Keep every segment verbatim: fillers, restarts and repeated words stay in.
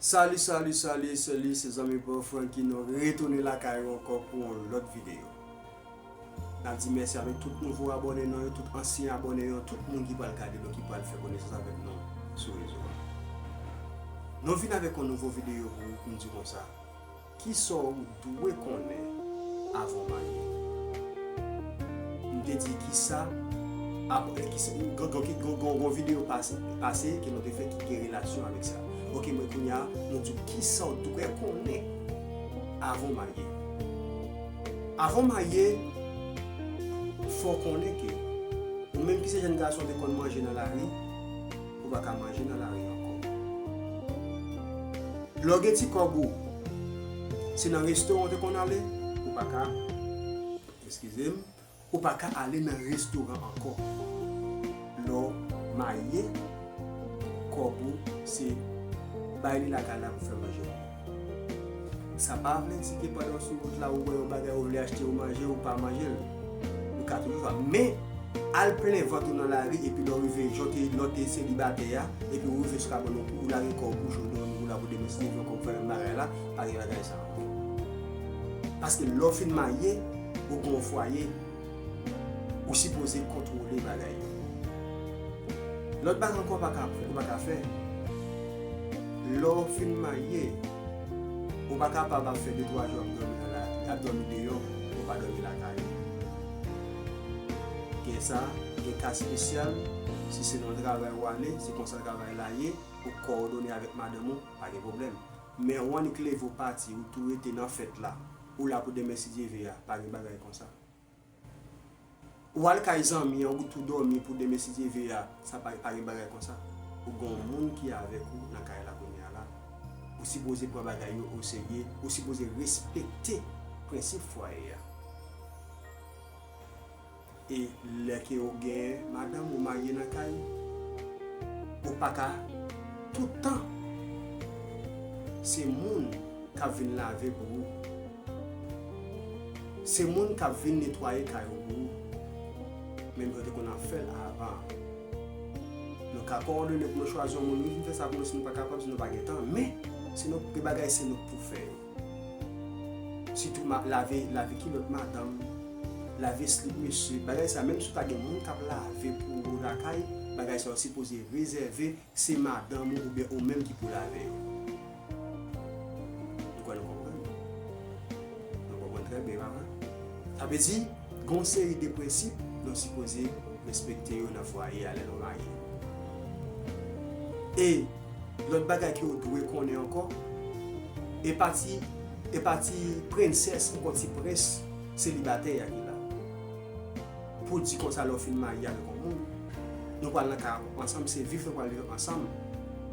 Salut, salut, salut, salut, se zanmi pa w Francky, nou retounen lakay ou ankò pou yon lòt videyo. N ap di mèsi avèk tout nouvo abòne nou yo, tout ansyen abòne yo, tout moun ki pral gade nou, ki pral fè konesans avèk nou sou rezo a. Nou vin avèk yon nouvo videyo pou ou, pou n di konsa. Kisa w dwe konnen avan w marye? M te di kisa, ap-, kisa, gon, gon, gon, gon, gon videyo pase, pase ke nou te fè ki gen relasyon avèk sa. Ok, men kounye a, nou di w kisa w dwe konnen avan w marye. Avan w marye, fò w konnen ke ou menm ki se jèn gason te konn manje nan lari, ou pa ka manje nan lari ankò. Lè w gen ti kòb ou, se nan restoran w te konn ale, ou pa ka, eskize m, ou pa ka ale nan restoran ankò. Lè w marye, kòb ou, se bay li lakay la pou fè manje. Sa pa vle di ke pandan w sou wout la, ou wè yon bagay ou vle achte, ou manje, ou pa manje l. Ou ka toujou fè. Men, al plen vant ou nan lari, epi lè w rive, jan w te, lè w te selibatè a, epi ou rive sou kabann ou, ou lage kò w kouche, ou dòmi, ou la pou demen, si Dye vle, ankò pou fè menm bagay la, pa gen bagay sa ankò. Paske lè w fin marye, ou gen yon fwaye, ou sipoze kontwole bagay yo. Lòt bagay ankò ou pa ka, ou pa ka fè. Lè w fin marye, ou pa kapab ap fè de twa jou ap dòmi nan la, ap dòmi deyò, ou pa dòmi lakay ou. Gen sa, gen ka espesyal, si se nan travay ou ale, se konsa travay la ye, ou kowòdone avèk madanm ou, pa gen pwoblèm. Men ou annik leve ou pati, ou tou rete nan fèt la, ou la pou demen si Dye vle a, pa gen bagay konsa. Ou al kay zanmi an, ou tou dòmi pou demen si Dye vle a, sa pa, pa gen bagay konsa. Ou gen yon moun ki avèk ou nan kay la kounye a la. Ou sipoze pran bagay yo oserye, ou sipoze respekte prensip fwaye a. E lè ke ou gen madanm ou marye nan kay, ou pa ka tout tan se moun k ap vin lave pou ou. Se moun k ap vin netwaye kay ou pou ou. Menm jan w te konn ap fè l avan. Nou ka kowòdone pou nou chwazi yon moun, wi, vin fè sa pou nou si nou pa kapab, si nou pa gen tan. Men, si nou gen bagay, se nou k pou fè yo. Sitou ma-, lave, lave kilòt madanm, lave slip mesye. Bagay sa, menm si w pa gen moun k ap lave pou ou lakay, bagay sa yo sipoze rezève se madanm ou oubyen ou menm ki pou lave yo. M kwè nou konprann. Nou konprann trè byen, pa vre? Sa vle di, gen yon seri de prensip nou sipoze respekte yo nan fwaye a lè nou marye. E lòt bagay ke w dwe konnen ankò, e pa ti, e pa ti prensès, ankò ti prens selibatè a ki la. Pou di konsa lè w fin marye avèk yon moun, nou pral nan kay ansanm, se viv nou pral viv ansanm.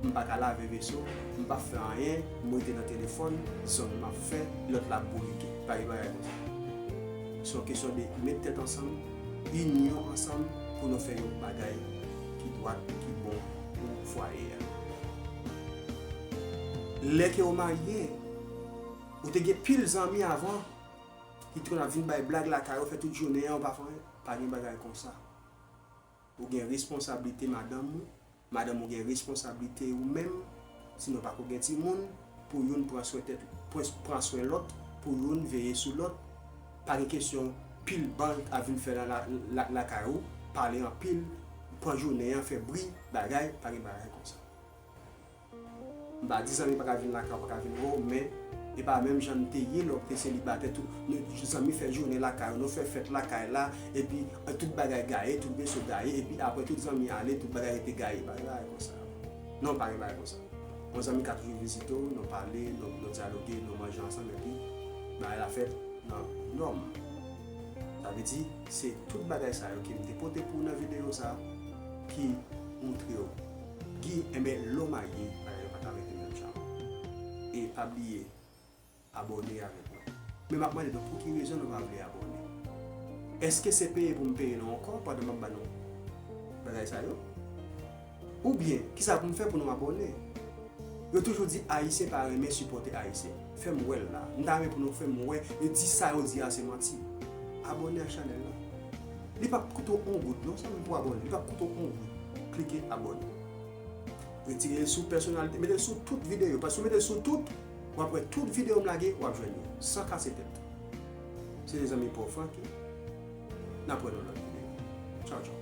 M pa ka lave veso, m pa fè anyen, m rete nan telefòn, zòn m ap fè, lòt la ap bourike. Pa gen bagay konsa. Se yon kesyon de met tèt ansanm, inyon ansanm pou nou fè yon bagay ki dwat, ki bon pou fwaye a. Lè ke w marye, ou te gen pil zanmi avan ki te konn ap vin bay blag lakay ou, fè tout jounen an, ou pa fè anyen, pa gen bagay konsa. Ou gen responsablite madanm ou, madanm ou gen responsablite ou menm, si nou pako gen timoun, pou youn pran swen tèt, pran, pran swen lòt, pou youn veye sou lòt. Pa gen kesyon pil blag ap vin fè la, la, la, lakay ou, pale anpil, pran jounen an, fè bri, bagay, pa gen bagay konsa. M pa di zanmi pa ka vin lakay ou, pa ka vin wè w, men e pa menm jan n te ye lè w te selibatè tou. Nou, zanmi fè jounen lakay ou, nou fè fèt lakay la, epi, eh, tout bagay gaye, tout veso gaye, epi apre tout zanmi ale, tout bagay rete gaye. Pa gen bagay konsa. Non, pa gen bagay konsa. Yon zanmi ka toujou vizite w, nou pale, nou, nou dyaloge, nou manje ansanm, epi bagay la fèt nan nòm. Sa vle di, se tout bagay sa yo ke m te pote pou w nan videyo sa ki moutre w. Guy, enben, lè w marye, bagay yo pa ka rete menm jan. E pa bliye, abòne avèk mwen. Men m ap mande nou, pou ki rezon nou pa vle abòne? Èske se peye pou m peye nou ankò pandan m ap ba nou bagay sa yo? Oubyen, kisa pou m fè pou nou abòne? Yo toujou di Ayisyen pa renmen sipòte Ayisyen. Fè m wè l la. M ta renmen pou nou fè m wè e di sa yo di a se manti. Abòne ak chanèl la. Li p ap koute w yon goud non, sa menm pou abòne. Li p ap koute w yon goud. Klike abòne. Retire l sou pèsonalite. Mete l sou tout videyo. Paske si w mete l sou tout, w ap wè tout videyo m lage, w ap jwenn yo. San kase tèt. Se te zanmi pa w Francky. N ap wè nan lòt videyo. Tchaw, tchaw.